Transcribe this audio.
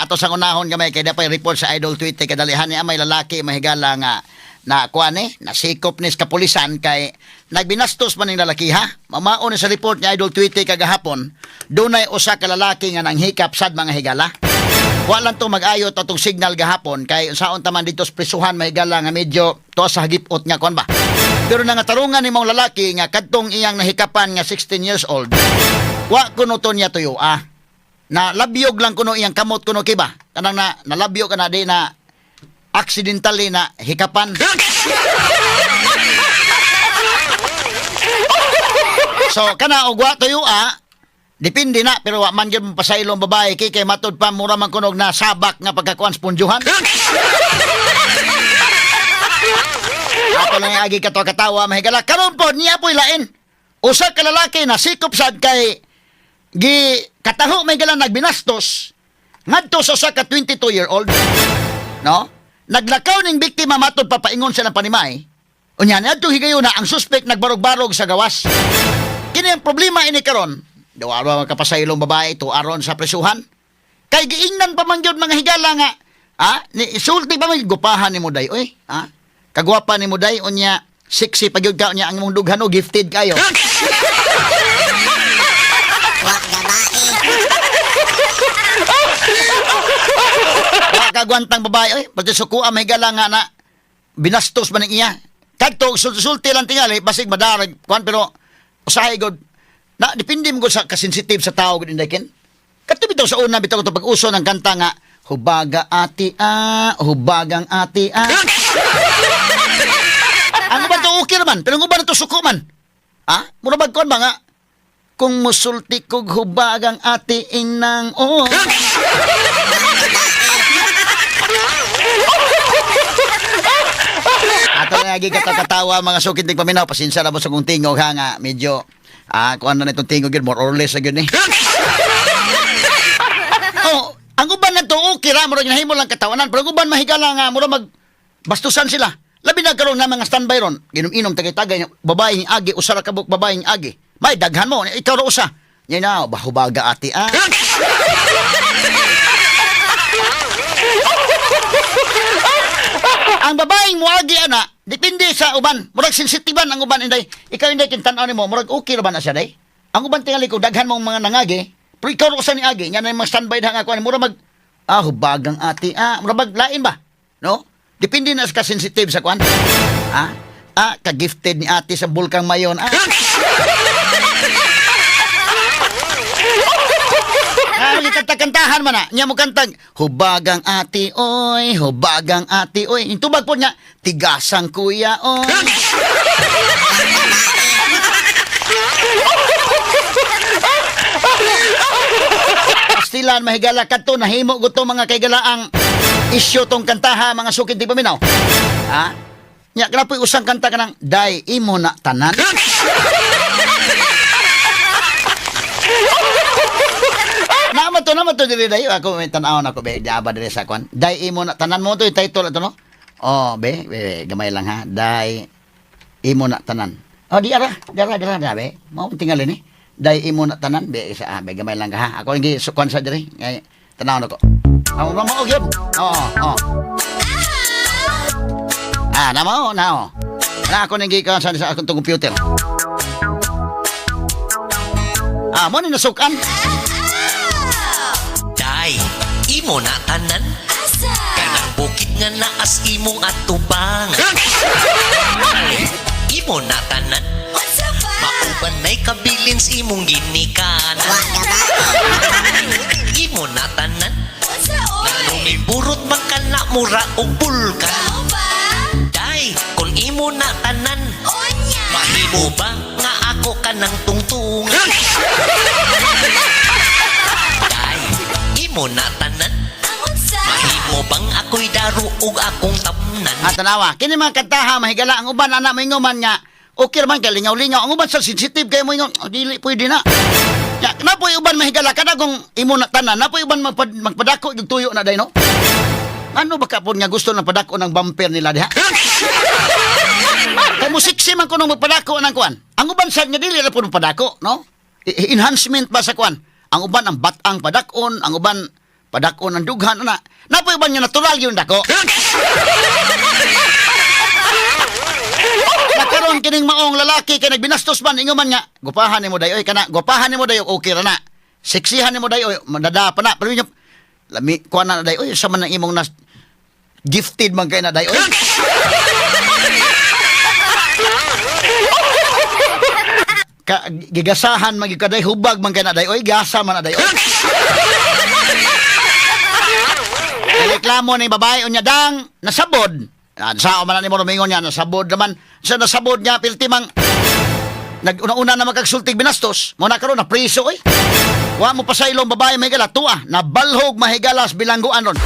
Ato sa unahon gamay kay dapay report sa Idol Twitter kadalihan niya may lalaki mahigala nga na kuan eh, nasikop ni sa kapulisan kay nagbinastos man ning lalaki ha. Mamao ni sa report ni Idol Twitter kagahapon, dunay usa ka lalaki nga nanghikap sad mga higala. Wa lang to mag-ayo to atong signal gahapon kay unsaon ta man dito sa prisuhan mahigala nga medyo tuwa sa hagipot nga kuan ba. Pero nangatarungan ni mong lalaki nga kadtong iyang nahikapan nga 16 years old. Wa kuno to niya tuyo ah. Na labyog lang kuno iyang kamot kuno kiba. Kanang na nalabyo ka na di na accidentally na hikapan. So kana og wa tuyo ah, depende na pero wa man gyud pasaylo ang babae kay kay matud pa mura man kunog na sabak nga pagkakuan sponjuhan. Ato lang agi kato katawa mahigala karon po niya po'y lain. Usa ka lalaki na sikop sad kay gi kataho mahigala nagbinastos ngadto sa usa ka 22-year-old. No? Naglakaw ning biktima matud papaingon sa panimay. Unya niadto higayuna ang suspect nagbarog-barog sa gawas. Kini ang problema ini karon. Daw aron makapasaylong babae to aron sa presuhan. Kay giingnan pa man gyud mga higala nga ah, ni sulti pa man gupahan nimo day oy, ah. Kagwapa nimo day unya sexy pa gyud ka unya ang imong dughan o gifted kayo. Wa gabae. Wa kagwantang babae oy, pati sukuha may higala nga na binastos man ning iya. Kadto sulti lang tingali basig madarag kuan pero usahay gud na depende mo gud sa kasensitive sa tao gud inday ken. Kadto bitaw sa una bitaw to pag-uso ng kanta nga hubaga ati ah, hubagang ati ah. Ang uban to okay naman, pero ang uban to suko man. Ah, mura bag kuan ba nga kung musulti kog hubagang ati inang oh. Ato na lagi katakatawa mga sukit ng paminaw. Pasensya na mo sa kong tingog ha nga. Medyo, kuan na itong tingog yun. More or less na yun eh. Oh, ang uban na to, okay ra. Murag nahimo lang katawanan. Pero ang uban mahigala nga, mura mag bastusan sila. Labi na karon na mga standby ron. Ginom-inom, tagay-tagay, babaeng agi, usa ra ka buok babaeng agi. May daghan mo, ikaw ra usa. Nya na, bahubaga ati ah. Ang babaeng muagi ana, depende sa uban. Murag sensitiban ang uban inday. Ikaw inday kintan-aw nimo, murag okay ra ba na siya day? Ang uban tingali ko daghan mong mga nangagi, pero ikaw ra usa ni agi, nya na yung mga standby da nga kuan, murag mag ah hubagang ati ah, murag mag lain ba? No? Depende na sa ka-sensitive sa kuan. Ah, ah ka-gifted ni ate sa bulkang mayon. Ah. Ah, kanta-kantahan man na. Nya mo kantag, hubagang ati oy, hubagang ati oy. Yung tubag po niya, tigasang kuya oy. Pastilan, mahigala kadto nahimo guto mga kaigalaang isyu tong kantaha mga sukid di paminaw. Ha? Nya kana po'y usang kanta kanang day imo na tanan. Nama to diri dayo ako may tan-awon ako be diaba diri sa kwan. Day imo na tanan mo to yung title ato no. Oh, be, be, be, gamay lang ha. Day imo na tanan. Oh, di ara, di ara, di ara, di ara, be. Mao tingali ni. Day imo na tanan be isa ah, be gamay lang ka ha. Ako gi sukon sa diri. Ngay tan-awon ako. Ang ah, mao gyud. Oo, oh, Ah, namo, nao. Na ako nang gikan sa akong tong computer. Ah, mo ni nasukan. Day, imo na tanan. Kanang bukid nga naas imong atubang. Day, imo na tanan. Mauban na'y kabilin sa imong ginikan. Wa gabae. Imo na tanan. Nganong may burot man ka na mura og bulkan. Day, kung imo na tanan, mahimo ba nga ako kanang tungtungan? Day, imo na tanan. Mahimo bang ako'y daro og akong tamnan? Ah, tanawa. Kini mga kantaha, mahigala ang uban, anak, moingon man nga. Okay man kay lingaw-lingaw. Ang uban sa sensitive kayo moingon, oh, dili pwede na. Ya, na po'y uban mahigala kada kung imo na tanan, na po'y uban magpadako yung tuyo na day no. Ano ba ka po nga gusto ng padako ng bumper nila diha? Kay mo sexy man kuno magpadako ng kuan. Ang uban sad nga dili ra po padako, no? Enhancement ba sa kuan? Ang uban ang batang padakon, ang uban Padako ng dughan na. Napoy ba niya natural yung dako? Nakaroon kining maong lalaki kay nagbinastos man ingon man nga gupahan nimo day oy, kana gupahan nimo day, okay ra na. Seksihan nimo day oy, madada pa na. Pero yun, lami kuan na day oy, sa man ang imong nas gifted man kay na day oy. Ka, gigasahan man gyud ka day, hubag man kay na day oy, gasa man na day oy. Reklamo ni babae unya dang nasabod. Ah, sa man ni mo rumingon niya nasabod naman. Sa nasabod niya pilti mang nag-una-una na magkagsultig binastos. Mo na karon na priso oy. Wa mo pa sa ilong babae may gala tuwa na balhog mahigalas bilangguan ron.